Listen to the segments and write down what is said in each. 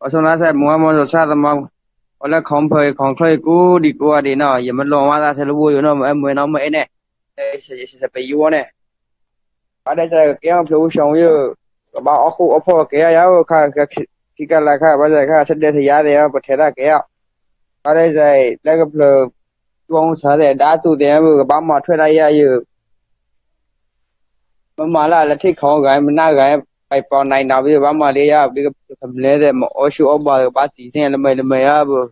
ပှၤဆိနါစဲးမူဝါမီၤစိၤဆၣ်သမါ, အိၣ်လၢ ခီဖျိ ခီဖျိ ယကိးဒံကိးဂၤဒဲးနီၤ, ယမ့ၢ်လိၣ်မၤသးဆဲးလၢဝိယိၤနီၤ, မ့ၢ်အဲၣ်မ့ၢ်နီၤ မ့ၢ်အဲၣ်န့ၣ်, ယစဲးပယိၤန့ၣ်, ဘၣ်ဒဲးစဲးကဲအီၤဖျိးဝူစီၤဝံၤ, ကဘၣ်အီၣ်ဃိအီၣ်ဖိးကဲယါယါ, ခံကလးခါ ဘၣ်စဲးခါ ဆၢဒဲးဆၢယါသ့ၣ် ပထဲးသးကဲအီၤ, ဘၣ်ဒဲးစဲး လၢကဖျၢၣ် ကီမူစၢ်သ့ၣ် ဒါသူၣ်သ့ၣ် ပကဘၣ်မၤထွဲဒၣ်ယါယၤ မ့ၢ်မၤလၢလၢထံၣ်ခီဂၤ မ့ၢ်နၢ်ဂၤ ပပီၤနံၤနီၤ ပဘၣ်မၤလၢယၤ ပကမလဲသ့ၣ် မ့ၢ်အီၣ်ဆူၣ်အီၣ်ဘီၣ်သ့ၣ် ကဘၣ်စံးသ့ၣ် လၢမ့ၢ်လၢမ့ၢ်ယါဘၣ်,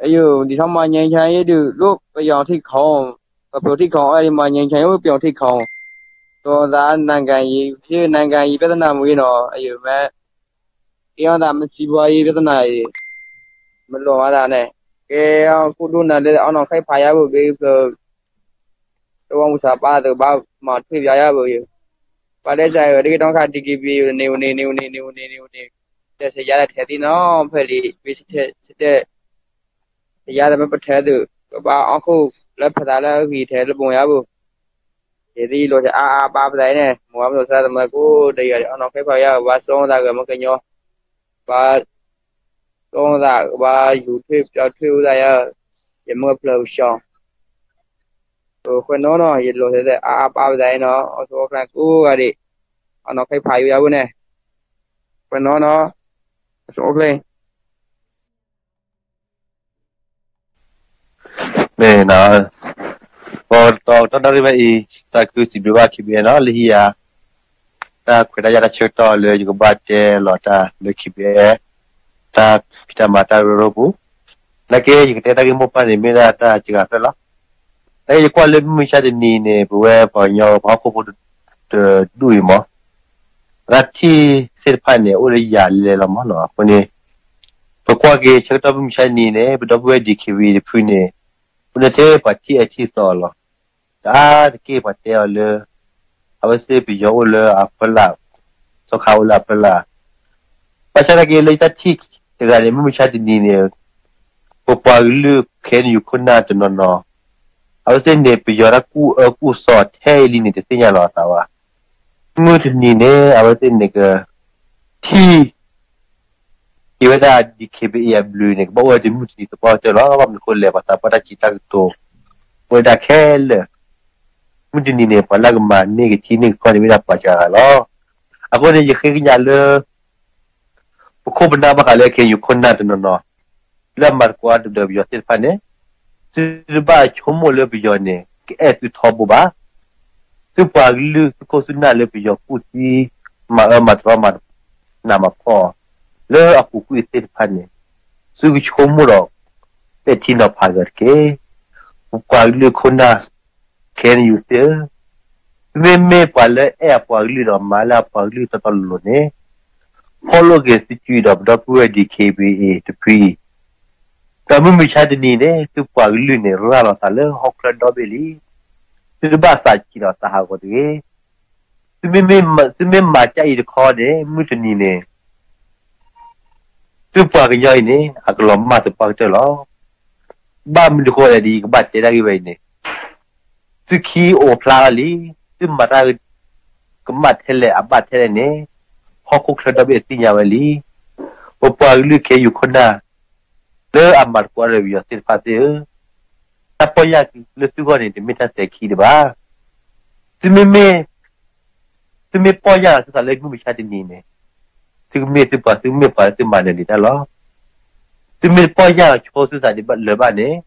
အယိာ် ဒ်ထီၣ်မၤငြိမ်းချမ်းရေး ဒုး လၢပယီၤထံၣ်ခီ, ကဖျိးထံၣ်ခီ အီၣ်ဒ်မၤငြိမ်းချမ်းရေး ပယီၤထံၣ်ခီ, ကသးနၢ်ကၣ်ယံၤ နၢ်ကၣ်ယံၤ ပြဿနာ မ့ၢ်ဂ့ၤနီၤ အယိာ်မ့ၢ် ကဲအီၤသးမ့ၢ်စံးဘီယံၤ ပြဿနာ အံၤ မ့ၢ်လိၣ်မၤသးန့ၣ် ကဲအီၤခိၣ်ဒိၣ်နၤလၢအီၣ်နီၢ်ခဲဖးယါဘၣ် ဘၣ်ဖျၢၣ် တဝီမူစၢ်ပၢ်သ့ၣ် ကဘၣ်မၤထွဲပယါယါဘၣ်ယၤ, ဘၣ်ဒဲးစဲး တက့ၢ်တီခါ DKBA န့ၣ်ဝဲန့ၣ် န့ၣ်ဝဲန့ၣ် န့ၣ်ဝဲန့ၣ် န့ၣ်ဝဲန့ၣ်, တဲဆဲးယါလၢထဲးသ့ၣ်နီၤ ဖဲလံ ဝံဆဲးတဲ ဆဲးတဲ ဆဲးယါလၢမ့ၢ်ပထဲးသုး ကဘၣ်အီၣ်ဃိၣ်လၢဖသးလၢအဂံၢ်ထဲးလၢပူၤယါဘၣ်, ယသ့ၣ်ယလိာ်ထဲးအါအါဘၣ်ပသးအံၤန့ၣ် မ့ၢ်ဝဲမ့ၢ်လိာ်စၢ်သမၢကိးဒီးယၤ အီၣ်နီၢ်ခဲဖးယါ ကဘၣ်စိာ်သးဂၤမ့ၢ်ကညီ ဘၣ် ကီသးကဘၣ်ယူၤထွဲပျီထွဲဝဲသးယါ, ယမ့ၢ်ကဖျၢၣ်ပူၤစီၤ, ဃဲနီၤနီၤ ယလိာ်ထဲးသ့ၣ်အါအါဘၣ်ပသးအံၤနီၤ အီၣ်ဆူၣ်အီၣ်ချ့ကိးဂၤဒဲး, အီၣ်နီၢ်ခဲဖးယါဘၣ်န့ၣ်, ဃဲနီၤနီၤ အီၣ်ဆူၣ်အီၣ်ချ့ မ့ၢ်နီၤ, ပတီၢ်ကတီၢ်ဒၣ်ရံၣ်ဘၣ်အံၤ သးခုစံးဘျုးဘၣ် ခံဘံၣ်အဲၣ် နီၤ လၢဟံးယၤ တၢ်ခွဲးတၢ်ယာ်တၢ်ဆၢကတီၢ်လၢယကဘၣ်တဲလီၤတၢ်လၢ ခံဘံၣ်အဲၣ် တၢ်ဖံးတၢ်မၤတၢ်ရၢရိပူၤ, နာ်က့ယကတဲတၢ်ဂ့ၢ်မိၢ်ပှၢ်န့ၣ် မ့ၢ်ဒၣ်တၢ်စှၤဖျၢၣ်လီၤ. နာ်က့ယကွၢ်လၢမုၢ်မဆါတနံၤန့ၣ် ပဝဲပှၤကညီပှၤဟီၣ်ခိၣ်ဖိတဒူၣ်အံၤမး တၢ်ထံၣ်သ့ၣ်တဖၣ်န့ၣ် အိၣ်လၢယၤလဲၤလီၤမးနီၤ. အဃိန့ၣ် ပကွၢ်က့ၤဆၢကတီၢ်မုၢ်မဆါတနံၤန့ၣ် ပဒီပုၢ်ဝဲၢ် DKBA တဖုန့ၣ် ပနထဲပှၤထံၣ်အၢထံၣ်သီလီၤ. တအါတက့ၢ်ပှၤတဲအီၤလၢ အဝဲသ့ၣ်ပယီၤအိၣ်လၢအဖီလာ်, စီၤခါအိၣ်လၢအဖီလာ်, ဘၣ်ဆၣ်သနာ်က့လၢတၢ်ထံၣ်တဂၤန့ၣ် မုၢ်မဆါတနံၤန့ၣ် ပပှၤကလုာ် KNU ခိၣ်နၢ်တနီၤနီၤ အဝဲသ့ၣ်န့ၣ် ပယီၤတၢ်ကူၣ်အၢကူၣ်သီထဲအံၤလံန့ၣ် တသ့ၣ်ညါလီၤအသးဘၣ်. မုၢ်တနံၤန့ၣ် အဝဲသ့ၣ်န့ၣ်က ထံၣ် က့ၤဝဲဒၣ် DKBA အဘျုးန့ၣ် ကဘၣ်အိၣ်ဝဲတမုၢ်တနံၤသပှၢ်ကတၢၢ်လီၤ. ဘၣ်မနုၤအဃိလဲၣ် ပှၤသးပှၢ်တၢ်စံးတၢ်ကတိၤ အိၣ်ဝဲဒၣ်ခဲလၢာ်, မုၢ်တနံၤန့ၣ် ပှၤလၢကမၤန့ၢ်ကထံၣ်န့ၢ်ကခီန့ၣ် မ့ၢ်ဒၣ်ပှၤစှၤဂၤလီၤ. အဃိန့ၣ် ယဃ့ကညးလၢ ပခိၣ်ပနၢ်ဘၣ်ဃးလၢ KNU ခိၣ်နၢ်တနီၤနီၤ လၢအမၤသကိးတၢ်ဒီးပယီၤသ့ၣ်တဖၣ်န့ၣ် သုတဘၣ်ဆိကမိၣ်လၢပယီၤန့ၣ် ကအဲၣ်သုထီဘိဘၣ်. သုပှၤကလုာ်သုခိၣ်သုနၢ်လၢပယီၤကူၣ်သံ မၤအၢမၤသီ မၤနးမၤဖှီၣ် လၢအပူၤကွံာ်သ့ၣ်တဖၣ်န့ၣ် သုကဆိကမိၣ်ဒီး ပဲာ်ထံနီၤဖးက့ၤတက့ၢ်. ပပှၤကလုာ်ခိၣ်နၢ် KNU သ့ၣ်ဧၢ, သုမ့မ့ၢ်ပှၤလၢအဲၣ်အပှၤကလုာ်ဒီးမၤလၢအပှၤကလုာ်တီတီလိၤလိၤန့ၣ် ဖီၣ်လိာ်က့ၤသုစုဒီးပဒီပုၢ်ဝဲၢ် DKBA တဖုအံၤ ဒီးမုၢ်မဆါတနံၤန့ၣ် သုပှၤကလုာ်န့ၣ် ရၤလီၤသးလၢဟီၣ်ချၢဒီဘ့ၣ်လံ. သုတဘၣ်သးဆံးဒီးသးဟးဂီၤတဂ့ၤ. သုမ့မ့ၢ်မၤကၢ်အံၤတခီန့ၣ် မုၢ်တနံၤန့ၣ် သုပှၤကညီအံၤန့ၣ် အကလီၤမၢ်သပှၢ်ကတၢၢ်လီၤ. ဘၣ်မနုၤဃိလဲၣ်ဒီး ယကဘၣ်တဲတၢ်ဂ့ၢ်ဝဲအံၤန့ၣ် သုခံအိၣ်ဖျါထီၣ်လံ, သုမၤတၢ်ကမၣ်ထဲလဲၣ်အဘၣ်ထဲလဲၣ်န့ၣ် ဟီၣ်ခိၣ်ချၢဒီဘ့ၣ်သ့ၣ်ညါဝဲလံ. ပပှၤကလုာ် KNU ခိၣ်နၢ် လၢအမၤသကိးဒီးပယီၤသ့ၣ်တဖၣ်သ့ၣ်ဧၢ, တၢ်ပီၢ်ယၢ်လၢသုဂီၢ်န့ၣ် တမ့ၢ်တၢ်သဲးခံဒံးဘၣ်. သုမ့မ့ၢ် သုမ့ၢ်ပီၢ်ယၢ်လီၤသုသးလၢမုၢ်မဆါတနံၤန့ၣ် သုကမ့ၢ်သုပှၤ သုမ့ၢ်ပှၤလၢသုမၤနၢၤဒံးတၢ်လီၤ. သုမ့ၢ်ပီၢ်ယၢ်လီၤဆိသုသးဒံးလၢၤဘၣ်န့ၣ်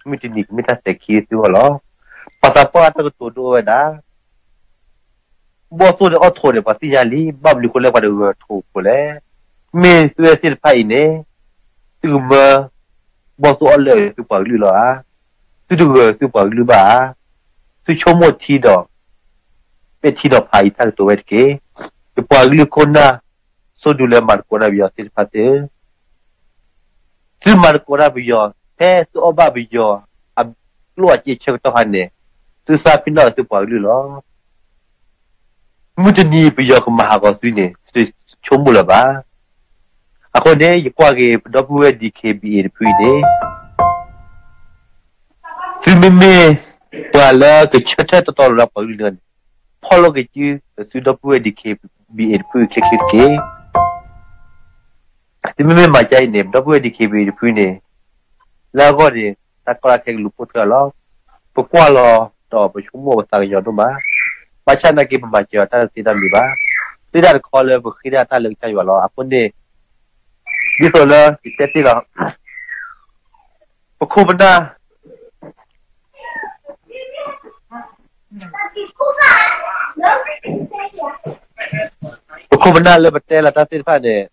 မုၢ်တနံၤကမ့ၢ်တၢ်သဲးခံသုဂီၢ်လီၤ. ပှၤသးပှၢ်တၢ်ကတိၤဒိဝဲဒၣ် ဘီၣ်သိၣ်န့ၣ်အီၣ်ထိးန့ၣ် ပှၤသ့ၣ်ညါလံ, ဘၣ်မနုၤဃိလၢပှၤတဂၢၢ်ထိးအဃိလဲၣ်. မ့ၢ်သုဝဲသ့ၣ်တဖၣ်အံၤန့ၣ် သုကမၢ ဘီၣ်သိၣ်အီၣ်လၢသုပှၤကလုာ်လီၤဧါ. သုတဂၢၢ်သုပှၤကလုာ်ဘၣ်ဧါ. သုဆိကမိၣ်ထံဒီး ပဲာ်ထံနီၤဖးယတၢ်ကတိၤဝဲတက့ၢ်. ယပှၤကလုာ်ခိၣ်နၢ် ဆိဒုလၢမၤသကိးတၢ်ပယီၤသ့ၣ်တဖၣ်သ့ၣ်ဧၢ သုမၤသကိးတၢ်ပယီၤ ဖဲသုအီၣ်ဘၣ်ပယီၤအကျိၣ်အစ့ဆၢကတီၢ်ခါန့ၣ် သုသးပ့ၤနီၣ်သုပှၤကလုာ်လီၤ. မုၢ်တနံၤပယီၤကမၤဟးဂီၤသုန့ၣ် သုတဆိကမိၣ်လၢၤဘၣ်. အဃိန့ၣ် ယကွၢ်က့ၤပဒီပုၢ်ဝဲၢ် DKBA တဖုအံၤန့ၣ် သုမ့မ့ၢ်ပှၤလၢကဆၢထၢၣ်တီတီလိၤလိၤလၢပှၤကလုာ်န့ၣ် ဖီၣ်လိာ်က့ၤစုသုဒီပုၢ်ဝဲၢ် DKBA တဖုချ့ချ့တက့ၢ်. သုမ့မ့ၢ်မၤကဲအံၤန့ၣ် ပဒီပုၢ်ဝဲၢ် ဒီး ခ့ဘံၣ် တဖုန့ၣ် လၢအဂီၢ်န့ၣ် တၢ်ကီတၢ်ခဲကလူၤပိာ်ထွဲအီၤလီၤ. ပကွၢ်လီၤဒီးပဆိကမိၣ်ပသးကညီၤဒိၣ်မး, ဘၣ်ဆၣ်နာ်က့ ပမၤစၢၤအီၤတၢ်တသ့တၢ်မံၤဘၣ်. သ့ၣ်တၢ်တခီလၢပဃ့တၢ်တၢ်လၢကစၢ်ယွၤလီၤ. အဃိန့ၣ် ဒ်သိးလၢယတဲတ့ၢ်လီၤ ပခိၣ်ပနၢ် ပခိၣ်ပနၢ်လၢပတဲလီၤတၢ်သ့ၣ်တဖၣ်န့ၣ်,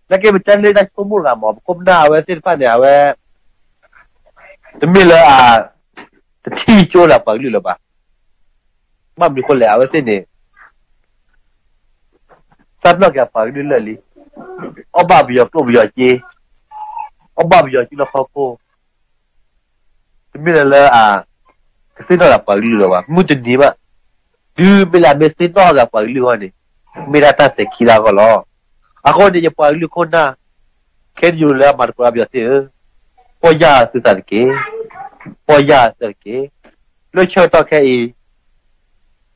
နာ်က့ပတဲလၢတၢ်ဆိကမိၣ်တဂၤမး, ပခိၣ်ပနၢ်အဝဲသ့ၣ်တဖၣ်န့ၣ် အဝဲ တမ့ၢ်လၢအ တထံၣ်ကၠိလၢပှၤကလုာ်လၢၤဘၣ်. ဘၣ်မနုၤအဃိလဲၣ်, အဝဲသ့ၣ်န့ၣ် သးပ့ၤနီၣ်က့ၤပှၤကလုာ်လၢာ်လံ. အီၣ်ဘၣ်ပယီၤကျိၣ်ပယီၤစ့, အီၣ်ဘၣ်ပယီၤစုလီၢ်ခီၣ်ခိၣ်, တမ့ၢ်လၢ ကသ့ၣ်နီၣ်ဒီးပှၤကလုာ်လၢၤဘၣ်, မုၢ်တနံၤဘၣ်. တုၤမ့ၢ်လၢအမ့ၢ်သ့ၣ်နီၣ်က့ၤပှၤကလုာ်အဂီၢ်န့ၣ်, မ့ၢ်ဒၣ်တၢ်သဲးခံလၢအဂီၢ်လီၤ. အဃိန့ၣ် ယပှၤကလုာ်ခိၣ်နၢ် ခဲအံၤလၢအမၤသကိးတၢ်ပယီၤသ့ၣ်ဧၢ, ပီၢ်ယၢ်သုသးတက့ၢ်, ပီၢ်ယၢ်သုသးတက့ၢ်. လၢဆၢကတီၢ်ခဲအံၤ တၢ်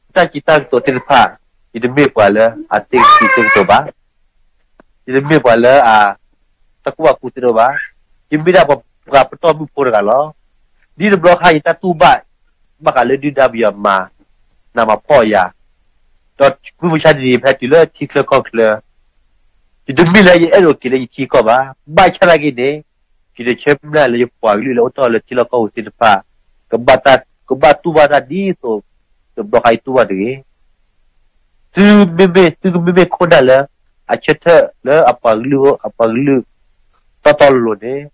စံးတၢ်ကတိၤသ့ၣ်တဖၣ်, ယတမ့ၢ်ပှၤလၢအသ့ကသံၣ်သ့ကတိၤဘၣ်. ယတမ့ၢ်ပှၤလၢအ တၢ်ကူၣ်ဘၣ်ကူၣ်သ့တအိၣ်ဘၣ်. ယမ့ၢ်ဒၣ်ပှၤပှၤပတီၢ်မုၢ်ဖိတဂၤလီၤ. ဒ်တဘျီခါယတၢ်တူၢ်ဘၣ် ဘၣ်ဃးလၢဒုၣ်ဒါပယီၤမၤနးမၤဖှီၣ်ယၤ, ဒီးမုၢ်မဆါတနံၤ ယဖဲတုၤလၢထံချၢကီၢ်ချၢ, ယတမ့ၢ်လၢယအဲၣ်ဒိးက့ၤလၢယထံကီၢ်ဘၣ်. ဘၣ်ဆၣ်သနာ်က့န့ၣ်, ယတဆၢမုၢ်လၢ်လၢယပှၤကလုာ်လၢအိၣ်တ့ၢ်လၢထံလီၢ်ကီၢ်ပူၤသ့ၣ်တဖၣ် ကဘၣ်တူၢ်ဘၣ်တၢ်ဒ်သိး တဘျီခါယတူၢ်ဘၣ်တဂ့ၤ. သုမ့မ့ၢ် သုကမ့မ့ၢ်ခိၣ်နၢ်လၢ အဆၢထၢၣ်လၢအပှၤကလုာ် အပှၤကလုာ် တီတီလိၤလိၤန့ၣ်,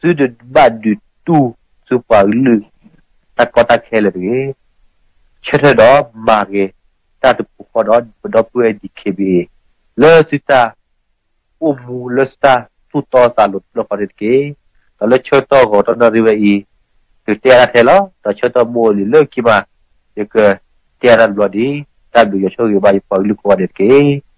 သုတဘၣ်ဒုးတူၢ်သုပှၤကလုာ် တၢ်ကီတၢ်ခဲလၢာ်တဂ့ၤ. ဆၢထၢၣ်ဒီးမၤဂ့ၤ တၢ်တပူၤဃီဒီး ပဒီပုၢ်ဝဲၢ် ဒီး ခ့ဘံၣ် အံၤ လၢသုတၢ်အိၣ်မူလၢသုတၢ်သူၣ်တီသးလိၤတဘျီဃီန့ၣ်တက့ၢ်. ဒီးလၢဆၢကတီၢ်ဂီၤတီနၣ်ရံၣ်ဝဲအံၤ, ယကတဲအါတၢ်ထဲလီၤ. ဒီးဆၢကတီၢ်မ့ၢ်အိၣ်လံလၢခံမး, ယကတဲအါတၢ်တဘျီဒံး. တၢ်ဘျုးယွၤဆိၣ်ဂ့ၤဘၣ်ယပှၤကလုာ်ကိးဂၤဒဲးတက့ၢ်.